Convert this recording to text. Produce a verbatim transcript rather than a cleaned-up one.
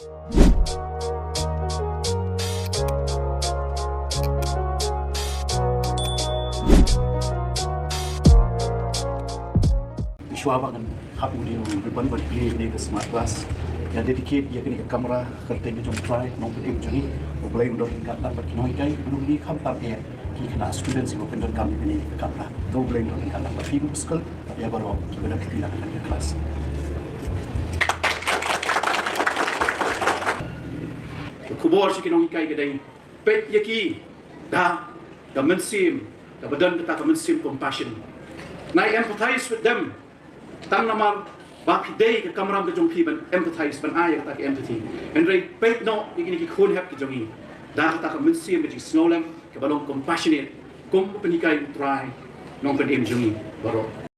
Shuwa ba ngan hap u dei u ribbon ba dei ne ka smart class. Ïa dedicate ïa kane ka kamra ka kyrteng ka jong U Trai Nongpynim jong ngi. U Blei un don ryngkat lang bad ki nonghikai, u dei khamtam eh ki khynnah students kiba pyndonkam ïa kane ka kamra. To U Blei un don ryngkat lang bad phi, u Pascal, ïa baroh kiba don ha kane ka class. Ka khubor sha ki nonghikai ka dei, peit ïa ki da ka mynsiem kaba don kata ka mynsiem compassion. Nai empathize with them. Tang namar ba phi dei ka kamram ka jong phi ban empathize, ban ai kata ka empathy. Hynrei peit noh ïa kine ki khun hep ki jong ngi da kata ka mynsiem ka jingsngewlem kaba long compassionate, kum u pynhikai U Trai Nongpynim jong ngi baroh.